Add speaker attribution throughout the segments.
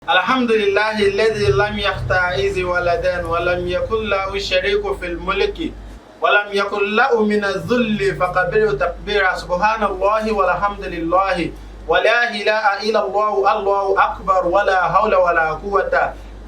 Speaker 1: الحمد لله الذي لم يتخذ ولدا ولم يكن له شريك في الملك ولم يكن له من الذل فكبره تكبيرا. سبحان الله والحمد لله ولا إله إلا الله، الله أكبر، ولا حول ولا قوة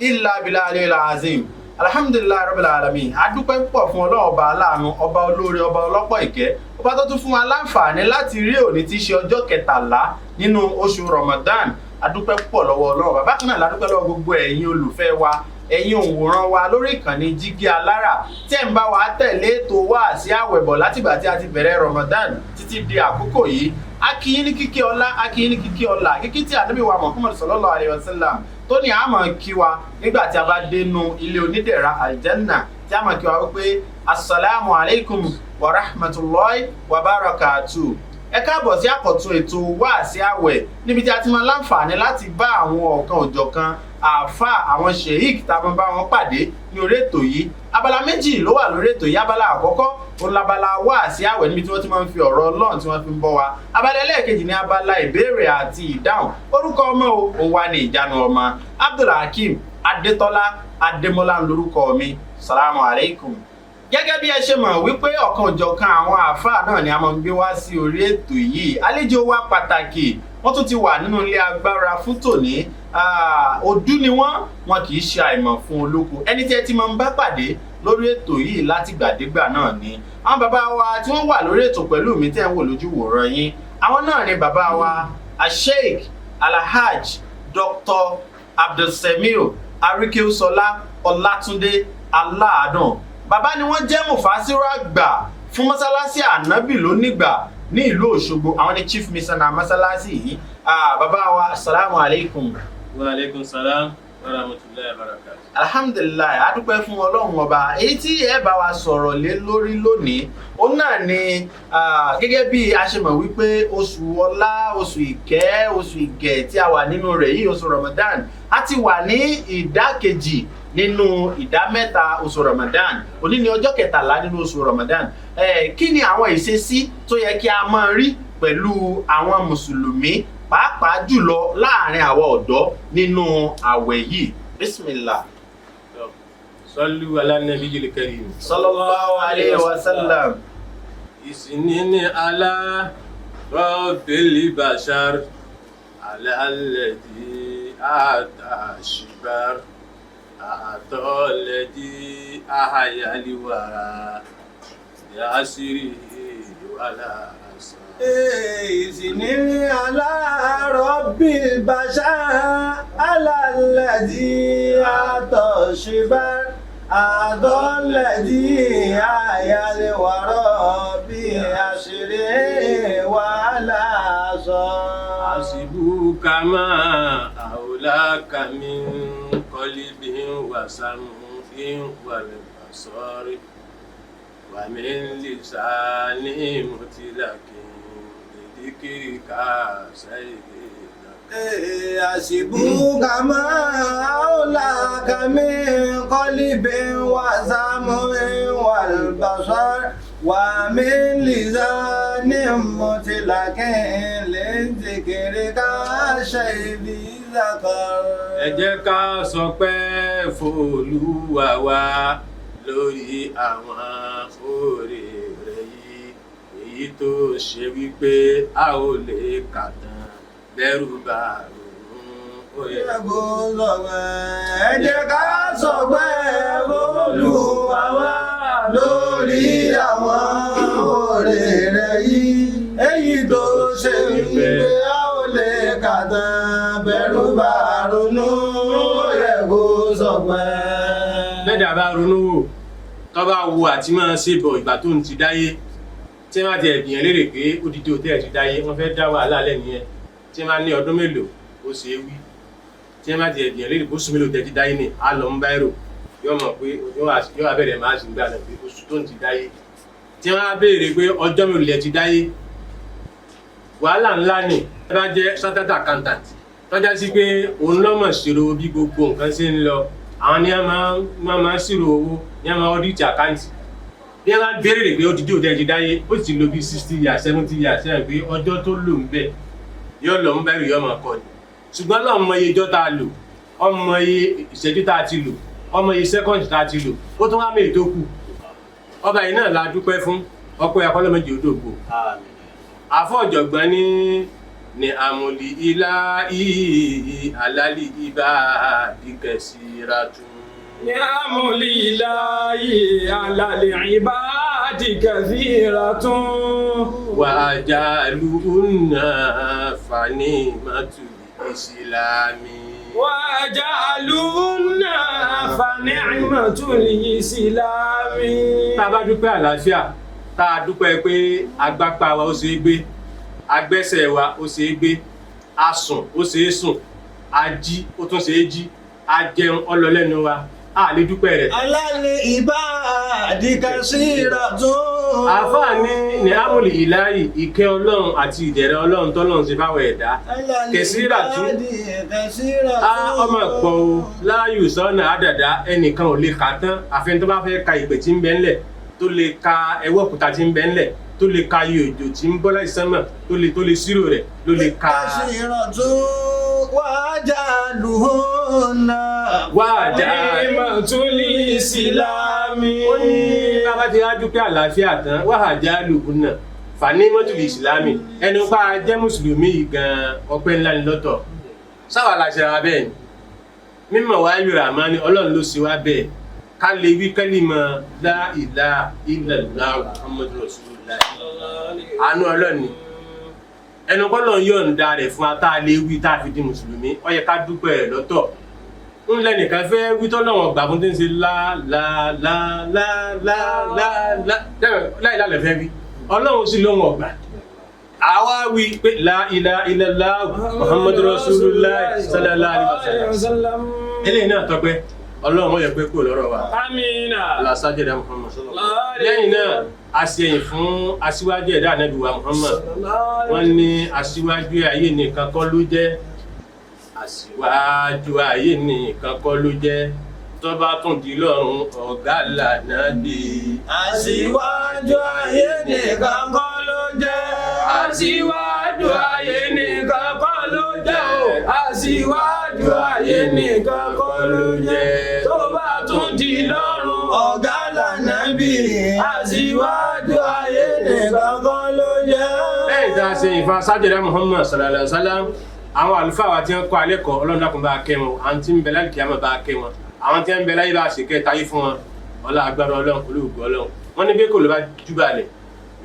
Speaker 1: إلا بالله العظيم. الحمد لله رب العالمين. A dúpẹ́ púpọ̀ fún Ọlọ́run, ọba aláàánú, ọba olóore, ọba ọlọ́pọ̀ ìkẹ́, ọba tó tún fún wa láǹfààní láti rí òní tí í ṣe ọjọ́ 13 nínú oṣù Ramadan. A dúpẹ́ púpọ̀ lọ́wọ́ Ọlọ́run. Bàbá kan náà la dúpẹ́ lọ́wọ́ gbogbo ẹ̀yin olùfẹ́ wa, ẹ̀yin òǹwòran wa lórí ìkànnì Jígí Alára tí ẹ̀ ń bá wa tẹ̀lé ètò wáàsí àwẹ̀ bọ̀ látìgbà tí a ti bẹ̀rẹ̀ Ramadan títí di àkókò yìí. A kí yín ní kíkí ọlá, a kí yín ní kíkí ọlá, kíkí tí Ànábì wa Muhammad صلى الله عليه وسلم tó ní àmọ́ kí wa nígbà tí a bá dénú ilé onídẹ̀ra Aljanna, tí a máa kí wa wípé السلام عليكم ورحمة الله وبركاته. Ẹ káàbọ̀ sí àkọ́tún ètò wáàsí àwẹ̀, níbi tí a ti máa láǹfààní láti bá àwọn ọ̀kan òjọ̀kan àáfàá, àwọn sheik tá a máa bá wọn pàdé ní orí ètò yìí. Abala méjì ló wà lórí ètò yìí. Abala àkọ́kọ́ òun labala wáàsí àwẹ̀, níbi tí wọ́n ti máa ń fi ọ̀rọ̀ Ọlọ́run tí wọ́n fi ń bọ́ wa. Abala ẹlẹ́ẹ̀kejì ní abala ìbéèrè àti ìdáhùn. Orúkọ ọmọ o òun wà ní ìjánu ọmọ, Abdulhakeem Adétọ́lá Adémọ́lá ń lórúkọ mi. السلام عليكم. Gẹ́gẹ́ bí ẹ ṣe mọ̀ wípé ọ̀kan òjọ̀kan àwọn àáfàá náà ni a máa ń gbé wá sí orí ètò yìí, àlejò wa pàtàkì wọ́n tún ti wà nínú ilé agbára fún tòní. Òdú ni wọ́n, wọn kì í ṣe àìmọ̀ fún olóko. Ẹni tí ẹ ti máa ń bá pàdé lórí ètò yìí látìgbàdégbà náà ni àwọn bàbá wa tí wọ́n wà lórí ètò pẹ̀lú mi tẹ́ ń wò lójú wòran yín. Àwọn náà ni bàbá wa Asheik Alhaj Dr. Abdulsemiu Arikeusola Ọlátúndé Aláàdùn. Bàbá ni wọ́n jẹ́ mufasiru àgbà fún mọ́sálásí Ànábì lónígbà ní ìlú Òṣogbo. Àwọn ni chief missioner mọ́sálásí yìí. Bàbá wa, السلام عليكم.
Speaker 2: وعليكم السلام ورحمة الله وبركاته.
Speaker 1: الحمد لله, a dúpẹ́ fún Ọlọ́run ọba. Èyí tí ẹ bá wa sọ̀rọ̀ lé lórí lónìí, òun náà ni gẹ́gẹ́ bí a ṣe mọ̀ wípé oṣù ọlá, oṣù ìkẹ́, oṣù ìgẹ̀ tí a wà nínú rẹ̀ yìí, oṣù Ramadan, a ti wà ní ìdá kejì nínú ìdá mẹ́ta oṣù Ramadan. Òní ni ọjọ́ 13 nínú oṣù Ramadan. Kí ni àwọn ìṣesí tó yẹ kí a máa rí pẹ̀lú àwọn mùsùlùmí, pàápàá jùlọ láàrin àwọn ọ̀dọ́ nínú àwẹ̀ yìí? بسم الله.
Speaker 2: صلوا على النبي الكريم.
Speaker 1: صلى الله عليه وسلم.
Speaker 2: اثني على رب البشر على الذي أعطى الشبر أعطى الذي أحيا الورى بعصره ولا أصر.
Speaker 3: اثني على رب البشر على الذي أعطى الشبر أعطى الذي أحيا الورى بعصره ولا صار.
Speaker 2: حسبك ما أولاك من قلب وسمع ومن بصر ومن لسان مطلق بذكرك سيدنا.
Speaker 3: حسبك ما أولاك من قلب وسمع والبصر ومن لسان مطلق لذكرك شيب ذكر.
Speaker 2: Ẹ jẹ́ ká sọpẹ́ f'Olúwa wa lórí àwọn oore rẹ̀ yìí, èyí tó ṣe wípé a ò lè kà tán. Bẹ́rù bá ronú, ó yẹ
Speaker 3: kó sọpẹ́. Ẹ jẹ́ ká sọpẹ́ f'Olúwa wa lórí àwọn oore rẹ̀ yìí, èyí tó ṣe wípé a ò lè kà tán. Bẹ́rù bá ronú, ó yẹ kó sọpẹ́.
Speaker 2: Bẹ́ẹ̀ bá ronú wò, tó bá wo àti máa ṣe bọ̀ ìgbà tó ń ti dáyé, tí wọ́n ti ẹ̀bìyàn léèrè pé odidi òtẹ́ ti dáyé, wọ́n fẹ́ dá wàhálà lẹ́nu yẹn. Tí wọ́n ní ọdún mélòó, ó ṣe é wí. Tí wọ́n ti ẹ̀bìyàn léèrè pé oṣù mélòó tẹ́ ti dáyé ni, á lọ ń bá èrò yóò mọ̀ pé yóò wá bẹ̀rẹ̀ máa sì ń gbà náà pé oṣù tó ń ti dáyé. Tí wọ́n á béèrè pé ọjọ́ mélòó lẹ ti dáyé, wàhálà ńlá ni. Ẹ bá jẹ́ chartered accountant tọ́já sí pé òun lọ́mọ̀ ṣèrò bí gbogbo nǹkan ṣe ń lọ, àwọn ni a máa ń ṣírò owó, ní a máa audit account. Bí wọ́n bá béèrè pé odidi òtẹ́ ti dáyé, ó sì ti lò bí 60 years, 70 years, sẹ́yìn pé ọjọ́ tó lò ń bẹ̀ yóò lọ ń bẹ̀rù, yóò máa kọ́ ni. Ṣùgbọ́n lọ́n mọ iye ọjọ́ tá a lò. Ọmọ iye ìṣẹ́jú tá a ti lò, ọmọ iye seconds tá a ti lò, ó tún wá mèé tó kù. Ọba yìí náà la dúpẹ́ fún ọpẹ́ akọ́lọ́mọdé odògbò. Àfọ̀jọ̀gbọ́n ní àmúlí ilá ìhì àlálì ibà dìkẹ̀síra tún.
Speaker 4: نعم الإله على العباد كثيرة
Speaker 2: وأجعلهن فنعمة الإسلام.
Speaker 4: وجعلونا فنعمة الإسلام.
Speaker 2: Tá a bá dúpẹ́ àlàáfíà, tá a dúpẹ́ pé agbápá wa ó ṣeé gbé, agbẹ́sẹ̀ wa ó ṣeé gbé, a sùn ó ṣeé sùn, a jí ó tún ṣeé jí, a jẹun ó lọ lẹ́nu wa, a lè dúpẹ́ rẹ̀.
Speaker 3: Alálẹ̀ ìbáàdì kasiratun.
Speaker 2: Àáfàá ní amúlì ìláyì, ìkẹ́ Ọlọ́run àti ìdẹ̀rẹ̀ Ọlọ́run tọ́lọ́run ṣe fáwọn ẹ̀dá.
Speaker 3: Alálẹ̀
Speaker 2: Kẹsíratún.
Speaker 3: ìbáàdì kasiratun.
Speaker 2: Á ọmọ pọ̀ o, láàyò sọ́nà àdàdà, ẹnìkan ò lè kà á tán, àfẹn tó bá fẹ́ ka ìpè tí ń bẹ ńlẹ̀, tó lè ka ẹwọ́ òkúta tí ń bẹ ńlẹ̀, tó lè ka iye òjò tí ń bọ́ láti sánmà, tó lè ṣírò rẹ̀, ló lè ka.
Speaker 3: Kasiratun wajaluhunna.
Speaker 2: Wá àjà.
Speaker 4: نعمة الإسلام.
Speaker 2: Ó ní bàbá ti á dúpẹ́ àlàáfíà tán, wá àjà lùkùn náà fani mọ́tòlì ìsìlámì, ẹnu pa jẹ́ mùsùlùmí yìí gan-an, ọpẹ́ ńlá ni lọ́tọ̀. Sáwà la ṣe ra bẹ́ẹ̀ ni mímọ̀ wá yóò rà máa ní Ọlọ́run ló ṣe wá bẹ́ẹ̀, ká lè wí kẹ́límọ̀ la ilaha illallah Muhammadu Rasulullah. Àánú Ọlọ́run ni ẹnu kọ́lọ̀ ń yọ̀ǹda rẹ̀ fún wa tá a lè wí tá a fi di mùsùlùmí. Ó yẹ ká dúpẹ́ rẹ̀ lọ́tọ̀. Ńlẹ̀ nìkan fẹ́ wí tọ́lọ́wọ̀n gbà fún tí ń ṣe lá lá lá lá lá lá lá láì lálẹ́ fẹ́ wí, Ọlọ́run sì lóhùn ọ̀gbà. Àwa wí pé la ilaha illallah Muhammadu Rasulullah sallallahu alaihi wasallam. Eléyìí náà tọpẹ́ Ọlọ́run, ó yẹ pé kúrò lọ́rọ̀ wa.
Speaker 4: Amina.
Speaker 2: Làṣájẹdá Muhammad. Lẹ́yìn náà, a ṣe ẹ̀yìn fún aṣíwájú ẹ̀dá Ànábì wa Muhammad. Wọ́n ní aṣíwájú ayé nìkan kọ́ ló jẹ́, aṣíwájú ayé nìkan kọ́ ló jẹ́, tó bá tún di lọ́run, ọ̀gá lànà bí.
Speaker 3: Aṣíwájú ayé nìkan kọ́ ló jẹ́.
Speaker 4: Aṣíwájú ayé nìkan kọ́ ló jẹ́ o. Aṣíwájú ayé nìkan kọ́ ló jẹ́. Tó bá tún di lọ́run,
Speaker 3: Ọ̀gá lànàbì.
Speaker 4: Aṣíwájú ayé
Speaker 3: Nìkan kọ́ ló jẹ́.
Speaker 2: Lẹ́yìn tá a ṣe ìfà sájẹ̀dá Muhammad sallallahu alaihi wasallam, àwọn àlùfáà wa tí wọ́n kọ́ alẹ́ kọ́, Ọlọ́run dákun bá kẹ́ wọn. Àwọn tí ń bẹ láì kíámà, bá kẹ́ wọn. Àwọn tí ń bẹ láyé, bá ṣe kẹ́ táyé fún wọn. Ọlá agbára Ọlọ́run, olóògùn Ọlọ́run. Wọ́n ní bí kò ló bá júbà lẹ̀,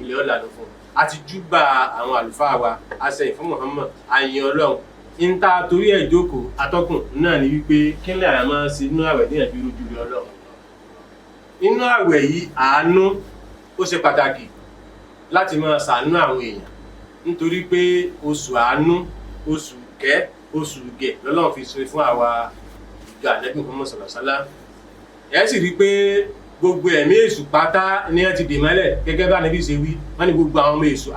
Speaker 2: ilẹ̀ ọ̀là ló fún un. A ti júbà àwọn àlùfáà wa, a ṣe ìfún Muhammad, àyìn Ọlọ́run ń ta torí ẹ̀ jókòó. Atọ́kùn náà ni wípé kí ni àyà máa ṣe inú àwẹ̀ ní ẹ̀bí rojú rí Ọlọ́run inú àwẹ̀ yìí? Àánú ó ṣe pàtàkì láti máa ṣàánú àwọn èèyàn, nítorí pé oṣù àánú, oṣù kẹ́, oṣù gẹ̀ lọ́lọ́run fi ṣe fún àwa ìjọ Ànábì Muhammad sàlàsálà. Ẹ sì rí i pé gbogbo ẹ̀mí èṣù pátá ni wọ́n ti dè mọ́lẹ̀, gẹ́gẹ́ bá Ànábì ṣe wí. Wọ́n ní gbogbo àwọn ọmọ èṣù,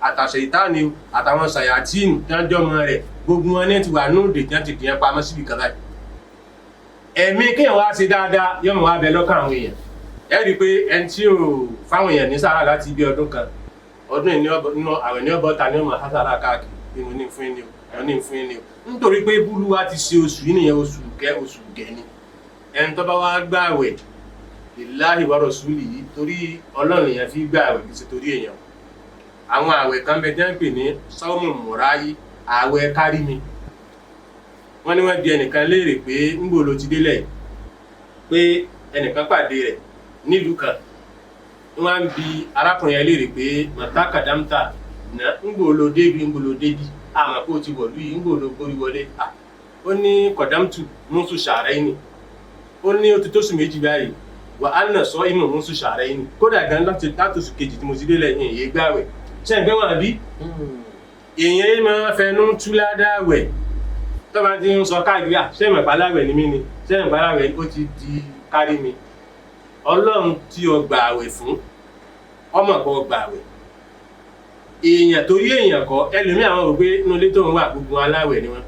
Speaker 2: àtàṣe ìtáni, àtàwọn ṣàyàtìnù tí wọ́n jọmọ rẹ̀, gbogbo wọn ní ti wà nóòdè tí wọ́n ti dì yẹn pamọ́ síbi kan báyìí. Ẹ̀mí kéèyàn wá ṣe dáadáa yọmọ wá bẹ lọ́kàn àwọn èèyàn. Ẹ rí i pé ẹni tí ò fáwọn èèyàn ní sára láti bí ọdún kan, ọdún yìí ní ọbọ nínú àwẹ̀ ní ọbọ ta ní ọmọ sára káàkiri bí mo ní fún yín ni o, mo ní fún yín ni o, nítorí pé búlúwa ti ṣe oṣù yìí nìyẹn, oṣù kẹ, oṣù gẹ ni. Ẹni tó bá wá gbààwẹ̀ lillahi wa rasuli yìí, torí Ọlọ́run èèyàn fi gbààwẹ̀, kì í ṣe torí èèyàn. Àwọn àwẹ̀ kan bẹ jẹ́ ń pè ní sọ́mù mùráyí, àwẹ̀ kárí mi. Wọ́n ní wọ́n bi ẹnìkan léèrè pé ńgbò ló ti délẹ̀, pé ẹnìkan pàdé rẹ̀ nílùú kan. Wọ́n á ń bi arákùnrin yẹn léèrè pé màtá kàdámtà ná, ńgbò ló débi, ńgbò ló débi, àmọ́ kó o ti wọ̀lú yìí, ńgbò ló gbórí wọlé? À, ó ní kọ̀dámtù mùsù ṣàrẹ́ ni. Ó ní ó ti tó sùn 2 báyìí, wà á nà sọ ìmọ̀ mùsù ṣàrẹ́ ni. Kódà gan láti oṣù kejì tí mo ti délẹ̀ yìí yé gbàwẹ̀. Ṣé ń gbẹ́ wọn àbí èèyàn yìí máa fẹnu tú ládàwẹ̀ tó bá ti ń sọ káàkiri? À, ṣé ìmọ̀ ìpaláwẹ̀ ni mí ni? Ṣé ìmọ̀ ìpaláwẹ̀ ó ti di kárí mi? Ọlọ́run tí o gbà àwẹ̀ fún ọmọ kan gbà àwẹ̀ èèyàn torí èèyàn kọ́. Ẹlòmíì àwọn ò gbé inú ilé tó ń wà, gbogbo wọn aláwẹ̀ ni wọn,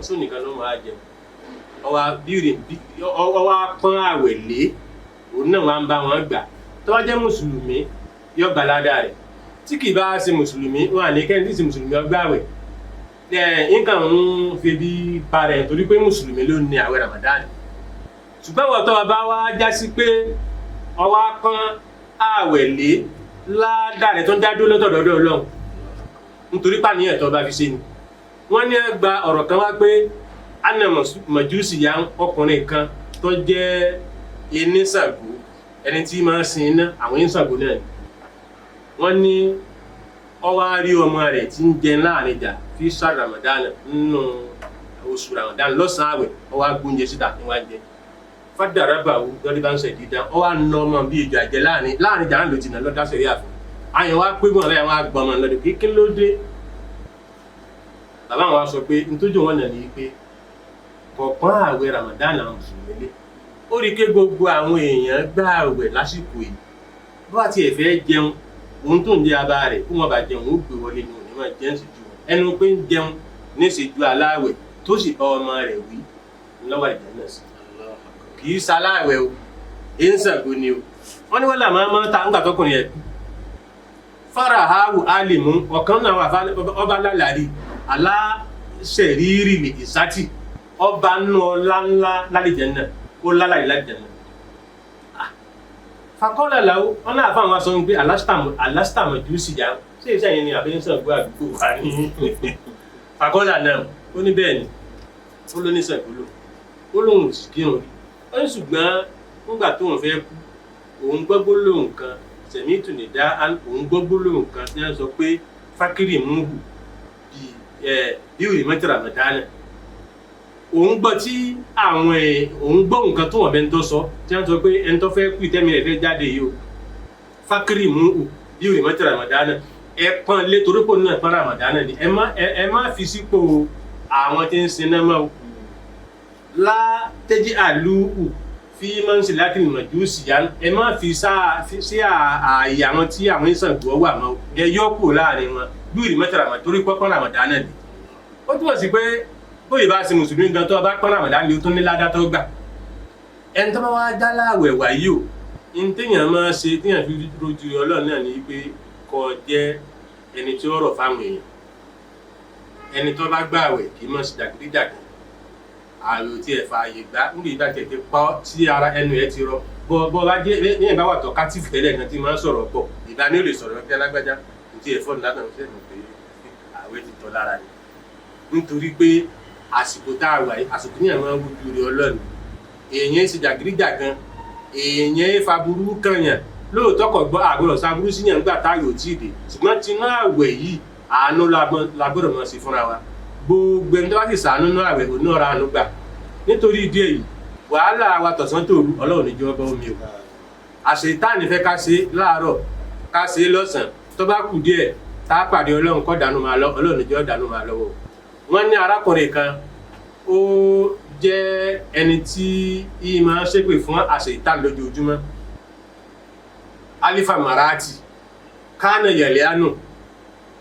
Speaker 2: sóò nìkan ló máa jẹun, ọwọ́ bíire, ọwọ́ pọ́n àwẹ̀ lé, òun náà wà ń bá wọn gbà. Tó bá jẹ́ mùsùlùmí, yóò gbà ládàá rẹ̀. Tí kì í bá ṣe mùsùlùmí, wọn à ní kẹ́ni tí ì ṣe mùsùlùmí ó gbààwẹ̀. Nǹkan ń fi bí parẹ̀ torí pé mùsùlùmí ló ní àwẹ̀ Ramadan. Ṣùgbọ́n wọ́n tọ́ ọba wa já sí pé ọwọ́ kan àwẹ̀ lé ládàá rẹ̀ tó ń dá dúró lọ́tọ̀dọ̀dọ̀ Ọlọ́run nítorí pàníyàn tó bá fi ṣe ni. Wọ́n ní gba ọ̀rọ̀ kan wá pé anna mọ̀júsì ya ọkùnrin kan tó jẹ́ enísàgó, ẹni tí máa ń sin iná, àwọn enísàgó náà ni. Wọ́n ní ó wá rí ọmọ rẹ̀ tí ń jẹ láàrin ìjà fi ṣá Ramadan nínú oṣù Ramadan lọ́sàn-án àwẹ̀, ó wá gbóúnjẹ síta ní wá jẹ. Fàdàràbàwù lọ́dí bá ń sọ ìdídá, ó wá na ọmọ bí ìjọ àjẹ láàrin ìjà náà ló ti nà lọ́dá sẹ̀rí àfọ̀. Àyàn wá pé gbọ́n rẹ̀ wá gbọ́n ọmọ lọ́dún kí ló dé. Bàbá àwọn wa sọ pé ntójú wọn nà ní pé kọ̀ọ̀kan àwẹ̀ Ramadan àwọn mùsùlùmí lé. Ó rí i pé gbogbo àwọn èèyàn gbà àwẹ̀ lásìkò yìí. Bó bá tiẹ̀ fẹ́ jẹun, òun tó ń jẹ aba rẹ̀ kó wọn bá jẹun ó gbé wọlé ní òní máa jẹun sí ju ẹnu pé ń jẹun níṣẹ́jú aláwẹ̀ tó sì bá ọmọ rẹ̀ wí lọ́wọ́ ìjẹun náà sí. Kì í ṣaláwẹ̀ o, èyí ń Ṣàngó ni o. Wọ́n ní wọ́n là máa máa ta ńgbà tọkùnrin ẹ̀ kú. Farahawu alimu ọ̀kan náà wà ọba lálàrí aláṣẹ̀rírì lè ìsátì ọba nù ọlá ńlá lálejẹ náà ó lálàrí lálejẹ náà. Fakọ́lá làwọn wọn náà fáwọn aṣọ ń gbé alásítàmù jù sí ya ṣé iṣẹ́ yẹn ni àbí ń Ṣàngó àdúgbò wa ní. Fakọ́lá náà ó ní bẹ́ẹ̀ ni ó ló ní Ṣàngó lò ó lóun ò sì kírun rí. Ó ní ṣùgbọ́n nígbà tóun fẹ́ kú òun gbọ́ gbólóhùn kan sẹ̀mítù nìdá òun gbọ́ gbólóhùn kan tí wọ́n sọ pé fákìrì múhù bí òye mẹ́tì Ramadan. Òun gbọ́ tí àwọn òun gbọ́ nǹkan tó wọ̀n bẹ́ẹ̀ ń tọ́ sọ tí wọ́n sọ pé ẹni tó fẹ́ kú ìtẹ́mi rẹ̀ fẹ́ jáde yìí o fákìrì múhù bí òye mẹ́tì Ramadan ẹ pọ́n lé torípò náà pọ́n Ramadan ni ẹ má fi sípò àwọn tí ń sin náà mọ́ o látẹ́jí àlúhù fi máa ń ṣe láti mọ̀jú síyá ẹ má fi sí ààyè àwọn tí àwọn Ṣàngó wà mọ́ ẹ yọ kúrò láàrin wọn bí òye mẹ́tì Ramadan torí pọ́n Ramadan ni. Ó túmọ̀ sí pé bóyá bá ṣe mùsùlùmí gan tó bá pọ́n Ramadan ni ó tún ní ládá tó gbà. Ẹni tó bá wá já láàwẹ̀ wáyé o ní téèyàn máa ṣe téèyàn fi rojú Ọlọ́run náà ni pé kó jẹ́ ẹni tí ó rọ̀ fáwọn èèyàn. Ẹni tó bá gbààwẹ̀ kì í mọ̀ sí jàgídíjàgan, ààrẹ ò tiẹ̀ fààyè gbá níbi ìgbà tẹ̀ ti pa ọ́ tí ara ẹnu ẹ̀ ti rọ bọ́ bá jẹ́ ní ìbá wà tó kátìfù tẹ́lẹ̀ gan tí máa ń sọ̀rọ̀ pọ̀ ìbá ní ò lè sọ̀rọ̀ kí alágbájá kò tiẹ̀ fọ́ọ̀nù látàn ṣe mọ̀ pé ààwẹ̀ ti tọ́ lára ni. Nítorí pé àsìkò tá a wà yìí àsìkò ní àwọn ojú rẹ Ọlọ́run èèyàn ṣe jàgídíjàgan èèyàn faburú kànyàn lóòótọ́ kò gbọ́ àgbọ̀dọ̀ saburú síyàn nígbà táyò tí ì dé ṣùgbọ́n tinú àwẹ̀ yìí àánú la gbọ́dọ̀ máa ṣe fúnra wa. Gbogbo ẹni tó bá sì sàánú náà àwẹ̀ òun náà ra àánú gbà. Nítorí ìdí èyí wàhálà wa tọ̀sán tòru Ọlọ́run níjọ́ bá omi o. Àṣetáàní fẹ́ ká ṣe láàárọ̀ ká ṣe lọ́sàn-án tó bá kù díẹ̀ tá a pàdé Ọlọ́run kọ́ dànù máa lọ Ọlọ́run níjọ́ dànù máa lọ́wọ́. Wọ́n ní arákùnrin kan ó jẹ́ ẹni tí í máa ń ṣépè fún àṣetáàní lójoojúmọ́. Alifa Marati kánà yẹ̀lẹ́ánù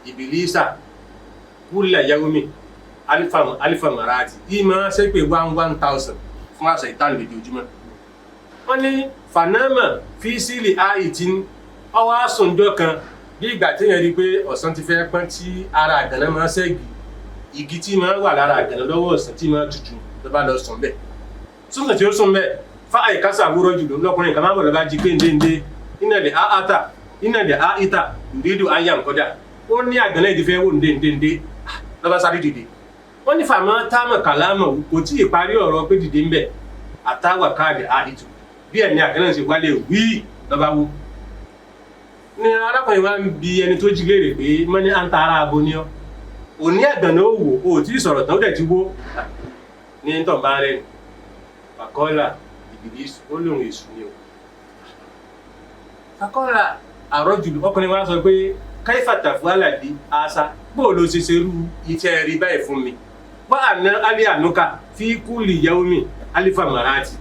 Speaker 2: ìbílísà kúlẹ̀ yaomi alifa Marati í máa ń ṣépè 1000 fún àṣetáàní lójoojúmọ́. Wọ́n ní fanama físílì àìtí ọwọ́ àsùnjọ́ kan bí ìgbà téèyàn rí i pé ọ̀sán ti fẹ́ pọ́n tí ara àgànná máa ń ṣẹ́gi igi tí máa ń wà lára àgànná lọ́wọ́ ọ̀sán tí máa ń tutù ló bá lọ sùn bẹ́ẹ̀. Sùn tí ó sùn bẹ́ẹ̀ fa àìkásà wúrọ̀ jùlọ lọ́kùnrin kan máa ń bọ̀ lọ́ba jí pé ndéndé iná lè áátà iná lè áítà ìrídù ayé àǹkọ́dà ó ní àgànná ìdí fẹ́ wò ndéndéndé lọ́ba sáré dìde. Wọ́n ní fàmọ́ táàmù kàlámọ̀ kò tí ì parí ọ̀rọ̀ pé dìde ń bẹ̀ àtàwà káàdì àìtù bí ẹ̀mí àgànná ṣe wálé wíì lọ́ba wó. Ní arákùnrin wa ń bi ẹni tó jí léèrè pé mọ́ní à ń ta ara abo ni ọ́ òní àgànná ó wò ó tí ì sọ̀rọ̀ tán ó dẹ̀ ti wó ní tọ̀ bá rẹ̀ nù Fàkọ́là ìbílísù ó lóun èṣù ni o. Fàkọ́là àrọ́jù ọkùnrin wa sọ pé káífàtà fún àlàdé àṣà bó ló ṣe ṣerú iṣẹ́ rí báyìí fún mi wá àná alẹ́ ànúkà fi kúlì yaomi alifa marati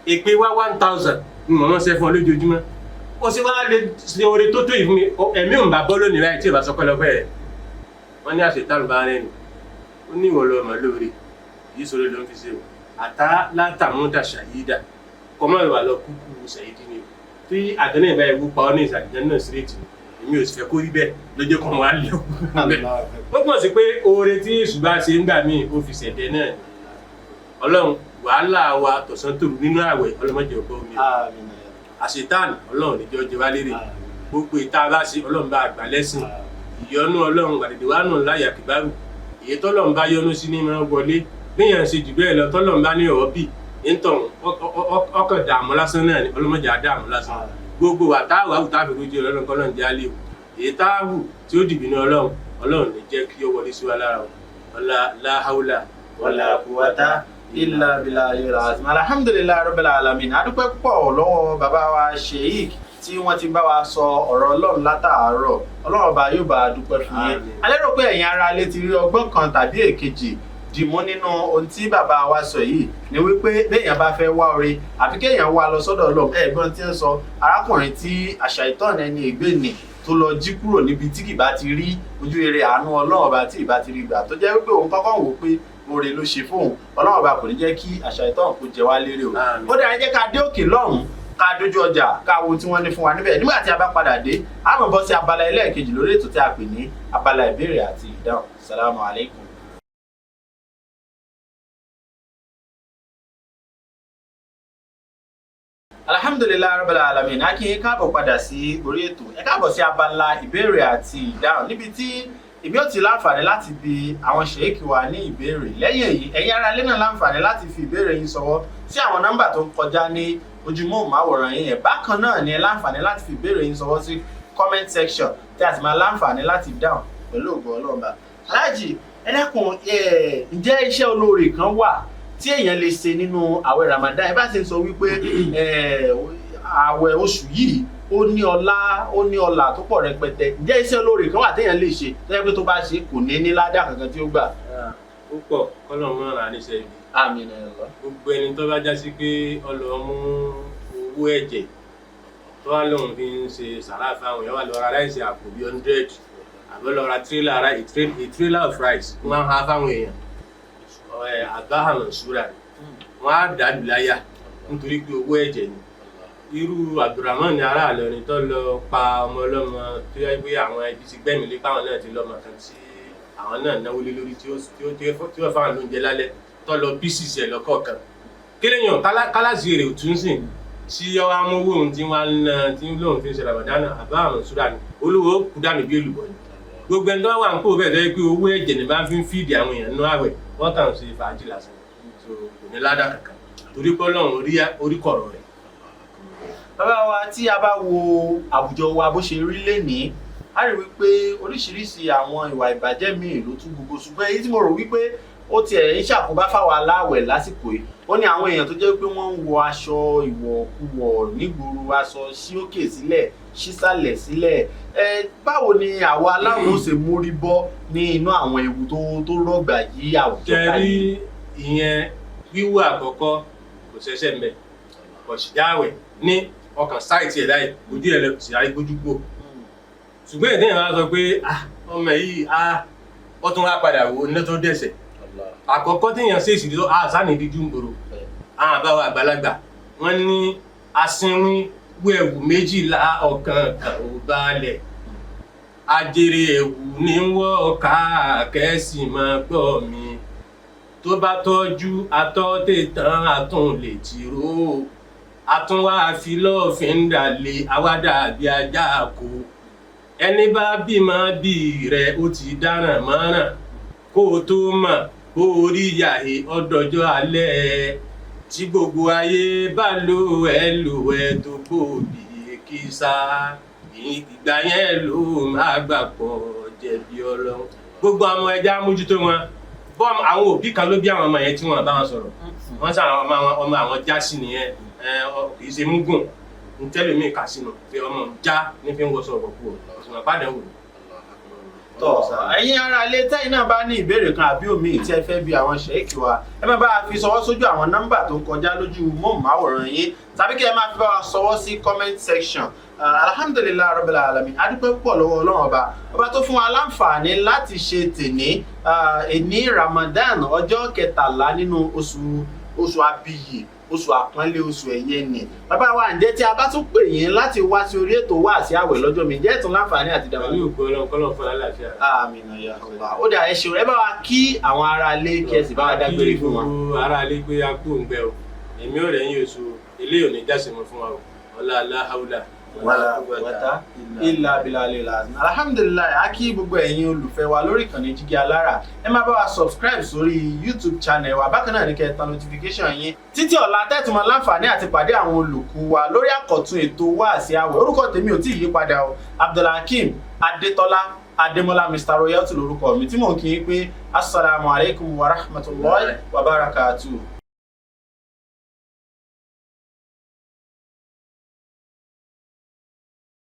Speaker 2: èpè wá 1000 ni mọ̀mọ́ ṣe fún ọ lójoojúmọ́ ó sì wá lè ṣe oore tó tó yìí fún mi ẹ̀mí ò ń bá bọ́ lónìí báyìí tí ò bá sọ pẹ́lọpẹ́ rẹ̀. Wọ́n ní àṣetánù bá rẹ̀ nù ó ní ìwọ lọ́mọ lóore yìí sọ̀rọ̀ ló ń fi ṣe o àtá látàmúdà ṣàyídà kọ́mọ́ ìwà lọ kúkú ṣàyídì ni o tí àgànnà ìbá ewu pa ọ́ ní ìsàlẹ̀ náà síréètì. Èmi ò sì fẹ́ kó rí bẹ́ẹ̀ lójú kan wá lé òkú bẹ́ẹ̀. Ó pọ̀ sí pé oore tí èṣù bá ṣe ń gbà míì ó fi ṣẹ̀dẹ̀ náà ni. Ọlọ́run, wàhálà wa tọ̀sán tòru nínú àwẹ̀, ọlọ́mọdé ọgbọ́n omi.
Speaker 1: Àmín.
Speaker 2: Àṣetán, Ọlọ́run níjọ́ jẹ wá lérè. Gbogbo ìta bá ṣe, Ọlọ́run bá àgbà lẹ́sìn. Ìyọ́nú Ọlọ́run àdèdè wa nù láyà kìbárù. Èyí tọ́lọ́run bá yọ́nú sí ní máa wọlé. Bíyàn ṣe jù bẹ́ẹ̀ lọ, tọ́lọ́run bá ní ọ̀ọ́ bì ńtọ̀hún ọkàn dààmú lásán náà ni. Ọlọ́mọdé á dààmú lásán. Gbogbo wa táwà wù táfi rojú Ọlọ́run, kọ́lọ́run jẹ́ alẹ́ o. Èyí táwù tí ó dìbò ní Ọlọ́run, Ọlọ́run ní jẹ́ kí ó wọlé sí wa lára o. Ọlá láháúlà
Speaker 1: wala quwwata illa billahi al-azim. Alhamdulillahi rabbil alamin. A dúpẹ́ púpọ̀ lọ́wọ́ bàbá wa Sheikh tí wọ́n ti bá wa sọ ọ̀rọ̀ Ọlọ́run látàárọ̀. Ọlọ́run ọba yóò bá a dúpẹ́ fún yín.
Speaker 2: Àmín.
Speaker 1: A lérò pé ẹ̀yin ará ilé ti rí ọgbọ́n kan tàbí èkejì dìmú nínú ohun tí bàbá wa sọ yìí, ni wípé béèyàn bá fẹ́ wá oore, àfi kéèyàn wá lọ sọ́dọ̀ Ọlọ́run. Ẹ̀gbọ́n tí ń sọ arákùnrin tí àṣà ìtọ́ni ẹni ègbé nì tó lọ jí kúrò níbi tí kì bá ti rí ojú rere àánú Ọlọ́run ọba, tí ì bá ti rí gbà, tó jẹ́ wípé òun kọ́kọ́ wò pé oore ló ṣe fóun. Ọlọ́run ọba kò ní jẹ́ kí àṣà ìtọ́n kò jẹ wá lérè o.
Speaker 2: Àmín.
Speaker 1: Ó dáa, jẹ́ ká dé òkè lọ́hùn-ún, ká dójú ọjà, ká wo tí wọ́n ní fún wa níbẹ̀. Nígbà tí a bá padà dé, a máa bọ́ sí abala ẹlẹ́ẹ̀kejì lórí ètò tí a pè ní abala ìbéèrè àti ìdáhùn. Salamu alaykum. Alhamdulilayi rabbil alamin. A kí yín káàbọ̀ padà sí orí ètò. Ẹ káàbọ̀ sí abala ìbéèrè àti ìdáhùn, níbi tí èmi ò ti láǹfààní láti bi àwọn ṣèkì wa ní ìbéèrè. Lẹ́yìn èyí, ẹ̀yin ará ilé náà láǹfààní láti fi ìbéèrè yín ṣọwọ́ sí àwọn nọ́mbà tó ń kọjá ní ojúmọ́ máwòrán yín yẹn. Bákan náà ni ẹ láǹfààní láti fi ìbéèrè yín ṣọwọ́ sí comment section, tí a sì máa láǹfààní láti dáhùn pẹ̀lú ògo Ọlọ́run. Aláàjì, ẹ dákun, ǹjẹ́ iṣẹ́ olóore kan wà tí èèyàn lè ṣe nínú àwẹ̀ Ramadan? Ẹ bá ti ń sọ wípé àwẹ̀ oṣù yìí ó ní ọlá, ó ní ọlà tó pọ̀ rẹpẹtẹ, ǹjẹ́ iṣẹ́ olóore kan wà téèyàn lè ṣe tó yẹ pé tó bá ṣe, kò ní ní ládà kankan tí ó gbà?
Speaker 2: Ó pọ̀, kọ́lọ́run mọ́ ra níṣẹ́ ibi.
Speaker 1: Àmín ya Allah.
Speaker 2: Gbogbo ẹni tó bá já sí pé ọlọ́mú owó ẹ̀jẹ̀ tó wá lóun fi ń ṣe sàrà fáwọn èèyàn, wà lọ ra rice àpò bíi 100, àbí lọ ra trailer, a trailer of rice, wọ́n á ha fáwọn èèyàn, àbáhàmọ̀ ṣúra ni wọ́n á dàlù láyà, nítorí pé owó ẹ̀jẹ̀ ni. Irú Abdulrahman ní ará Ìlọrin tó lọ pa ọmọ ọlọ́mọ, tó yẹ pé àwọn ẹbí ti gbẹ̀mí lé páwọn náà ti lọ́mọ kan tí àwọn náà náwó lé lórí, tí ó tí ó tí ó fáwọn lóúnjẹ lálẹ́, tó lọ pieces ẹ̀ lọ́kọ̀ọ̀kan kéléyàn kálásì rẹ̀ ò tún sìn tí ọwọ́ amówó ohun tí wọ́n ń ná tí lóun fi ń ṣe Ramadan, àbá àrùn ṣúra ni olúwo kú dànù bí èlùbọ́ ni. Gbogbo ẹni tó wà ń kó bẹ́ẹ̀ tó yẹ pé owó ẹ̀jẹ̀ ní bá fi ń fìdí àwọn èèyàn nínú àwẹ̀, wọ́n kàn ń ṣe fàájì lásán, so kò ní ládàá kankan, torí pé Ọlọ́run rí orí kọ̀rọ̀ rẹ̀.
Speaker 1: Bàbá wa, tí a bá wo àwùjọ wa bó ṣe rí lénìí, a rí wípé oríṣiríṣi àwọn ìwà ìbàjẹ́ míì ló tún gbogbo, ṣùgbọ́n èyí tí mo rò wípé ó tiẹ̀ ń ṣàkóbá fáwọn aláwẹ̀ lásìkò yìí, ó ní àwọn èèyàn tó jẹ́ pé wọ́n ń wọ aṣọ ìwọ̀kuwọ̀ nígboro, aṣọ sí òkè sílẹ̀, sísàlẹ̀ sílẹ̀. Ẹ báwo ni àwa aláwẹ̀ ó ṣe mórí bọ́ ní inú àwọn ewu tó rọ̀gbà yí àwùjọ
Speaker 2: Tẹ̀rí
Speaker 1: káyìí?
Speaker 2: ìyẹn, wíwò àkọ́kọ́ kò ṣẹ̀ṣẹ̀ mbẹ̀, kò sì dáwẹ̀ ní ọkàn sáìtì ẹ̀ láì ojú ẹ̀ lọ sì rárí gbójú gbò. Ṣùgbọ́n ìdí yẹn wá sọ pé, ah, ọmọ yìí, ah, ó tún wá padà wò ní tó dẹ̀sẹ̀ àkọ́kọ́ téèyàn ṣe ìṣìlẹ̀ tó ah sáni díjú ń gbòòrò. Àwọn àbáwọ̀ àgbàlagbà wọ́n ní asínwín wẹ̀wù méjìlá, ọ̀kan kan ò balẹ̀, ajere ẹ̀wù ní wọ́ ká kẹ́sì máa gbọ́ mi, tó bá tọ́jú atọ́tẹ̀ tán, àtún lè tìró, àtúnwá fi lọ́ọ̀fin dàlẹ̀ àwádà bí ajá kó. Ẹni bá bímọ bí rẹ̀, ó ti dáràn mọ́ràn, kó o tó mọ̀ bó o rí yàhé ọdọọjọ́ alẹ́ tí gbogbo ayé bá lò ẹ lò ẹ tó gbòbí kìsà, ìgbà yẹn ló máa gbà pọ̀ jẹ̀bi Ọlọ́run. Gbogbo àwọn ẹja mójútó wọn bọ́, àwọn òbí kan ló bí àwọn ọmọ yẹn tí wọ́n bá wọn sọ̀rọ̀, wọ́n sọ àwọn ọmọ ọmọ àwọn já sí nìyẹn. Kì í ṣe múgùn ntẹ́lẹ̀mí kà sínú pé ọmọ já ní fi ń wọṣọ ọ̀bọ̀ kú ọ̀sùn àpáàdé wò.
Speaker 1: Tọ, ẹ̀yin ará ilé, tẹ́yin náà bá ní ìbéèrè kan àbí òmíì tí ẹ fẹ́ bi àwọn ṣèkì wa, ẹ máa bá a fi ṣọwọ́ sójú àwọn nọ́mbà tó ń kọjá lójú móhùnmáwòrán yín, tàbí kí ẹ máa fi bá wa ṣọwọ́ sí comment section. Alhamdulilayi rabbil alamin. A dúpẹ́ púpọ̀ lọ́wọ́ Ọlọ́run ọba, ọba tó fún wa láǹfààní láti ṣe tèní, èní Ramadan, ọjọ́ 13 nínú oṣù abiyì. Oṣù àpọ́nlé, oṣù ẹ̀yẹ nì. Bàbá wa, ǹjẹ́ tí a bá tún pè yín láti wá sí orí ètò Wáàsí Àwẹ̀ lọ́jọ́ mi, ǹjẹ́ ẹ tún láǹfààní àti dàgbà?
Speaker 2: Pẹ̀lú ògo Ọlọ́run, kọ́lọ́run fún àlàáfíà.
Speaker 1: Àmín ya Allah. Ó dà, ẹ ṣeun. Ẹ bá wa kí àwọn ará ilé, kí ẹ sì bá wa dágbére fún wọn.
Speaker 2: Kí gbogbo ará ilé pé a kú òǹgbẹ o. Èmi ò rẹ̀yìn oṣù eléyìí ò ní jásìmọ̀ fún wa o. Ọlá aláhàúlà.
Speaker 1: Wala quwwata illa billahi lazim. Alhamdulillahi. A kí gbogbo ẹ̀yin olùfẹ́ wa lórí ìkànnì Jígí Alára. Ẹ máa bá wa subscribe sórí YouTube channel wa. Bákan náà ní kẹ́ ẹ tan notification yín. Títí ọ̀la tẹ́tùmọ̀ láǹfààní àti pàdé àwọn olùkú wa lórí àkọ́tún ètò Wáàsí Àwẹ̀. Orúkọ tèmi ò tí ì yí padà o, Abdulhakeem Adétọ́lá Adémọ́lá, Mr Royalty lórúkọ mi tí mò ń kí yín pé asalaamualeykum wa rahmatulahi wa barakatuh.